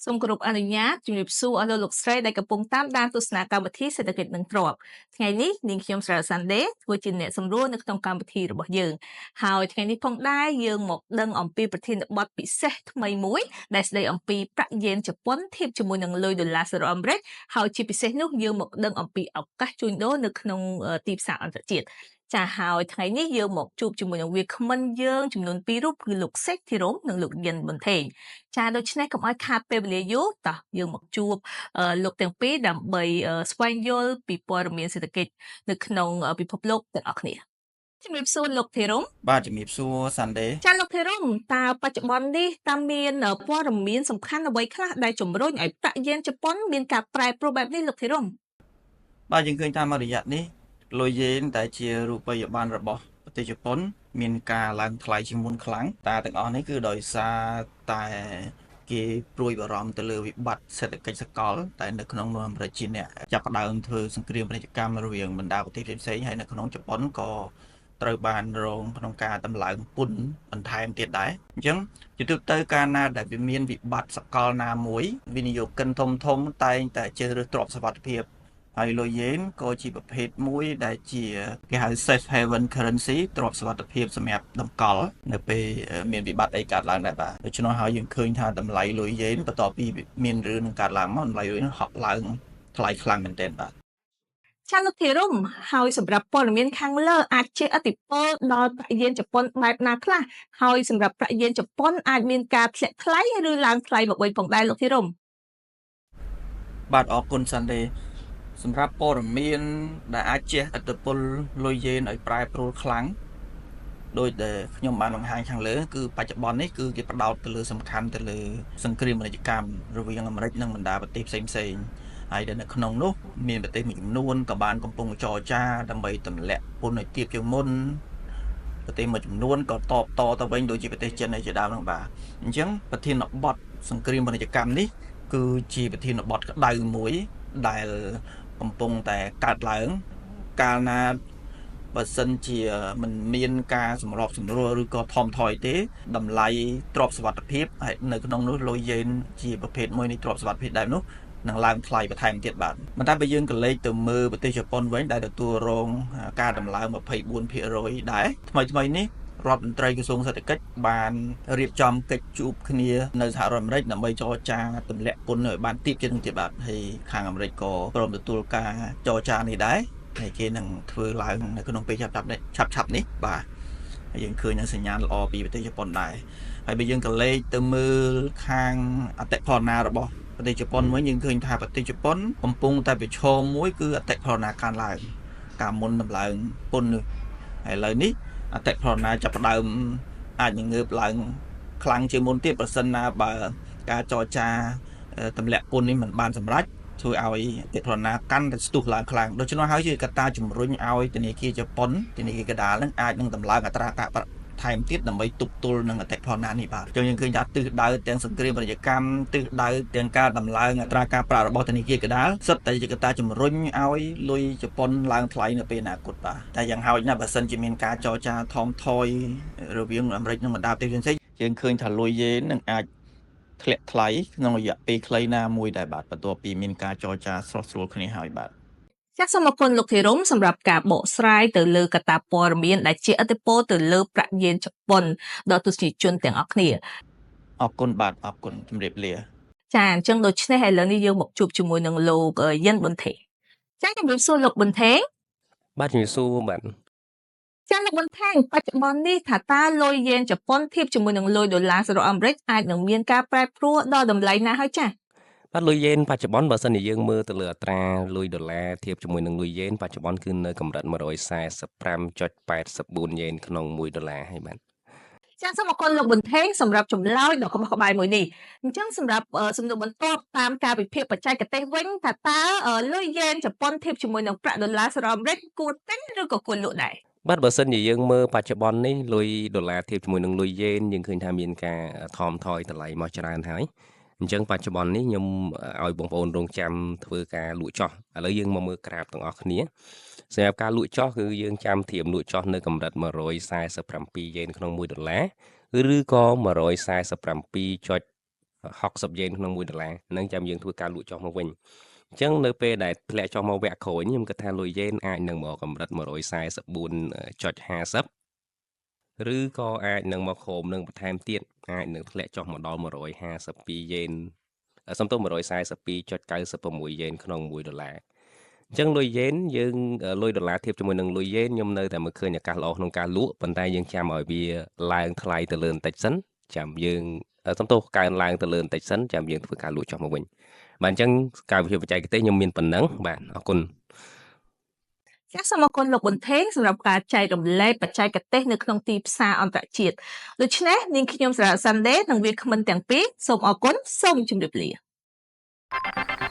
សូមគោរពអនុញ្ញាតជំរាបសួរអស់លោកលោកស្រីដែលកំពុងតាមដានទស្សនាកម្មវិធីសេដ្ឋកិច្ចនិងទ្រព្យថ្ងៃនេះនាងខ្ញុំស្រាសាន់ដេធ្វើជាអ្នកសម្រួលនៅក្នុងកម្មវិធីរបស់យើងហើយថ្ងៃនេះផងដែរយើងមកដឹងអំពីប្រធានបទពិសេសថ្មីមួយដែលស្ដីអំពីប្រាក់យេនជប៉ុនធៀបជាមួយនឹងលុយដុល្លារសហរដ្ឋអាមេរិកហើយជាពិសេសនោះយើងមកដឹងអំពីឱកាសជួញដូរនៅក្នុងទីផ្សារអន្តរជាតិចាហើយថ្ងៃនេះយើងមកជួបជាមួយនឹងវាគ្មិនយើងចំនួន2រូបគឺលោកសេកធីរ៉ូមនិងលោកយិនប៊ុនថេងចាដូច្នេះកុំឲ្យខាតពេលវេលាយូរតោះយើងមកជួបលោកទាំងពីរដើម្បីស្វែងយល់ពីព័ត៌មានសេដ្ឋកិច្ចនៅក្នុងពិភពលោកទាំងអស់គ្នាជំរាបសួរលោកធីរ៉ូម បាទជំរាបសួរសាន់ដេ ចាលោកធីរ៉ូមតើបច្ចុប្បន្ននេះតើមានព័ត៌មានសំខាន់អ្វីខ្លះដែលជំរុញឲ្យប្រាក់យេនជប៉ុនមានការប្រែប្រួលបែបនេះលោកធីរ៉ូម បាទយើងឃើញថាមួយរយៈនេះលុយយេនដែលជារូបិយប័ណ្ណរបស់ប្រទេសជប៉ុនមានការឡើងថ្លៃជាងមុនខ្លាំងតាទាំងអស់នេះគឺដោយសារតែគេព្រួយបារម្ភទៅលើវិបត្តិសេដ្ឋកិច្ចសកលតែនៅក្នុងនោះអាមេរិកជាអ្នកចាប់ផ្ដើមធ្វើសង្គ្រាមពាណិជ្ជកម្មរវាងបណ្ដាប្រទេសផ្សេងៗហើយនៅក្នុងជប៉ុនក៏ត្រូវបានរងក្នុងការតម្លើងពន្ធបន្ថែមទៀតដែរអញ្ចឹងជាទូទៅកាលណាដែលវាមានវិបត្តិសកលណាមួយវិនិយោគិនធំធំតែងតែជ្រើសរើសទ្រព្យសុវត្ថិភាពហើយលុយយេនក៏ជាប្រភេទមួយដែលជាគេហៅ safe haven currency ទ្រព្យសុវត្ថិភាពសម្រាប់តម្កល់នៅពេលមានវិបត្តិអីកើតឡើងដែរបាទដូច្នោះហើយយើងឃើញថាតម្លៃលុយយេនបន្ទាប់ពីមានរឿងនឹងកើតឡើងមកតម្លៃលុយនឹងហក់ឡើងថ្លៃខ្លាំងមែនទែនបាទ ចាលោកធីរុំហើយសម្រាប់ព័ត៌មានខាងលើអាចជះឥទ្ធិពលដល់ប្រាក់យេនជប៉ុនបែបណាខ្លះហើយសម្រាប់ប្រាក់យេនជប៉ុនអាចមានការធ្លាក់ថ្លៃឬឡើងថ្លៃមកវិញផងដែរលោកធីរុំ បាទអរគុណសាន់ដេសម្រាប់ព័ត៌មានដែលអាចជះឥទ្ធិពលលុយយេនឲ្យប្រែប្រួលខ្លាំងដោយដែលខ្ញុំបានបង្ហាញខាងលើគឺបច្ចុប្បន្ននេះគឺគេផ្ដោតទៅលើសំខាន់ទៅលើសង្គ្រាមពាណិជ្ជកម្មរវាងអាមេរិកនិងបណ្ដាប្រទេសផ្សេងផ្សេងហើយដែលនៅក្នុងនោះមានប្រទេសមួយចំនួនក៏បានកំពុងចរចាដើម្បីទម្លាក់ពន្ធឲ្យទាបជាងមុនប្រទេសមួយចំនួនក៏តបតទៅវិញដូចជាប្រទេសចិនឯជាដើមហ្នឹងបាទអញ្ចឹងប្រធានបទសង្គ្រាមពាណិជ្ជកម្មនេះគឺជាប្រធានបទក្តៅមួយដែលកំពុងតែកើតឡើងកាលណាបើសិនជាមិនមានការសម្របសម្រួលឬក៏ថមថយទេតម្លៃទ្រព្យសុវត្ថិភាពហើយនៅក្នុងនោះលុយយេនជាប្រភេទមួយនៃទ្រព្យសុវត្ថិភាពដែរនោះនឹងឡើងថ្លៃបន្ថែមទៀតបាទប៉ុន្តែបើយើងក៏លេខទៅមើលប្រទេសជប៉ុនវិញដែលទទួលរងការដំឡើង24%ដែរថ្មីថ្មីនេះរដ្ឋមន្ត្រីក្រសួងសេដ្ឋកិច្ចបានរៀបចំកិច្ចជួបគ្នានៅសហរដ្ឋអាមេរិកដើម្បីចរចាទម្លាក់ពន្ធឲ្យបានទាបជាងនេះទៀតបាទហើយខាងអាមេរិកក៏ព្រមទទួលការចរចានេះដែរហើយគេនឹងធ្វើឡើងនៅក្នុងពេលឆាប់ៗនេះឆាប់ៗនេះបាទហើយយើងឃើញនៅសញ្ញាណល្អពីប្រទេសជប៉ុនដែរហើយបើយើងក៏លេខទៅមើលខាងអតិផរណារបស់ប្រទេសជប៉ុនវិញយើងឃើញថាប្រទេសជប៉ុនកំពុងតែប្រឈមមួយគឺអតិផរណាកើនឡើងកាលមុនដំឡើងពន្ធនោះហើយឥឡូវនេះអតិផរណាចាប់ផ្ដើមអាចនឹងងើបឡើងខ្លាំងជាងមុនទៀតប្រសិនណាបើការចរចាទម្លាក់ពន្ធនេះមិនបានសម្រេចធ្វើឲ្យអតិផរណាកាន់តែស្ទុះឡើងខ្លាំងដូច្នោះហើយជាកត្តាជំរុញឲ្យធនាគារជប៉ុនធនាគារកណ្ដាលនឹងអាចនឹងដំឡើងអត្រាការប្រាក់ថែមទៀតដើម្បីទប់ទល់នឹងអតិផរណានេះបាទចឹងយើងឃើញថាទិសដៅទាំងសង្គ្រាមពាណិជ្ជកម្មទិសដៅទាំងការដំឡើងអត្រាការប្រាក់របស់ធនាគារកណ្ដាលសុទ្ធតែជាកត្តាជំរុញឲ្យលុយជប៉ុនឡើងថ្លៃនៅពេលអនាគតបាទតែយ៉ាងហោចណាស់បើសិនជាមានការចរចាថមថយរវាងអាមេរិកនិងបណ្ដាប្រទេសផ្សេងៗយើងឃើញថាលុយយេននឹងអាចធ្លាក់ថ្លៃក្នុងរយៈពេលខ្លីណាមួយដែរបាទបន្ទាប់ពីមានការចរចាស្រោះស្រួលគ្នាហើយបាទ ចាសសូមអរគុណលោកធីរុំសម្រាប់ការបកស្រាយទៅលើកត្តាព័ត៌មានដែលជាឥទ្ធិពលទៅលើប្រាក់យេនជប៉ុនដល់ទស្សនិកជនទាំងអស់គ្នា អរគុណបាទអរគុណជម្រាបលា ចាអញ្ចឹងដូច្នេះឥឡូវនេះយើងមកជួបជាមួយនឹងលោកយិនប៊ុនថេងចាជំរាបសួរលោកប៊ុនថេង បាទជំរាបសួរបាទ ចាលោកប៊ុនថេងបច្ចុប្បន្ននេះថាតើលុយយេនជប៉ុនធៀបជាមួយនឹងលុយដុល្លារសហរដ្ឋអាមេរិកអាចនឹងមានការប្រែប្រួលដល់តម្លៃណាហើយចា បាទលុយយេនបច្ចុប្បន្នបើសិនជាយើងមើលទៅលើអត្រាលុយដុល្លារធៀបជាមួយនឹងលុយយេនបច្ចុប្បន្នគឺនៅកម្រិត145.84យេនក្នុង1ដុល្លារហើយបាទ ចាសូមអរគុណលោកប៊ុនថេងសម្រាប់ចម្លើយដ៏ក្បោះក្បាយមួយនេះអញ្ចឹងសម្រាប់សំណួរបន្ទាប់តាមការវិភាគបច្ចេកទេសវិញថាតើលុយយេនជប៉ុនធៀបជាមួយនឹងប្រាក់ដុល្លារសហរដ្ឋអាមេរិកគួរទិញឬក៏គួរលក់ដែរ បាទបើសិនជាយើងមើលបច្ចុប្បន្ននេះលុយដុល្លារធៀបជាមួយនឹងលុយយេនយើងឃើញថាមានការថមថយតម្លៃមកច្រើនហើយអញ្ចឹងបច្ចុប្បន្ននេះខ្ញុំឲ្យបងប្អូនរងចាំធ្វើការលក់ចោះឥឡូវយើងមកមើលក្រាបទាំងអស់គ្នាសម្រាប់ការលក់ចោះគឺយើងចាំធៀបលក់ចោះនៅកម្រិត147យេនក្នុង1ដុល្លារឬក៏147. 60យេនក្នុង1ដុល្លារហ្នឹងចាំយើងធ្វើការលក់ចុះមកវិញអញ្ចឹងនៅពេលដែលធ្លាក់ចុះមកវគ្គក្រោយខ្ញុំគិតថាលុយយេនអាចនឹងមកកម្រិត144.50ឬក៏អាចនឹងមកក្រោមនឹងបន្ថែមទៀតអាចនឹងធ្លាក់ចុះមកដល់152យេនសំទោស142.96យេនក្នុង1ដុល្លារអញ្ចឹងលុយយេនយើងលុយដុល្លារធៀបជាមួយនឹងលុយយេនខ្ញុំនៅតែមើលឃើញឱកាសល្អក្នុងការលក់ប៉ុន្តែយើងចាំឲ្យវាឡើងថ្លៃទៅលើបន្តិចសិនចាំយើងសំទោសកើនឡើងទៅលើបន្តិចសិនចាំយើងធ្វើការលក់ចុះមកវិញបាទអញ្ចឹងការវិភាគបច្ចេកទេសខ្ញុំមានប៉ុណ្ណឹងបាទអរគុណ ចាសសូមអរគុណលោកប៊ុនថេងសម្រាប់ការចែករំលែកបច្ចេកទេសនៅក្នុងទីផ្សារអន្តរជាតិដូច្នេះនាងខ្ញុំសារ៉ាសាន់ដេនិងវាគ្មិនទាំងពីរសូមអរគុណសូមជម្រាបលា។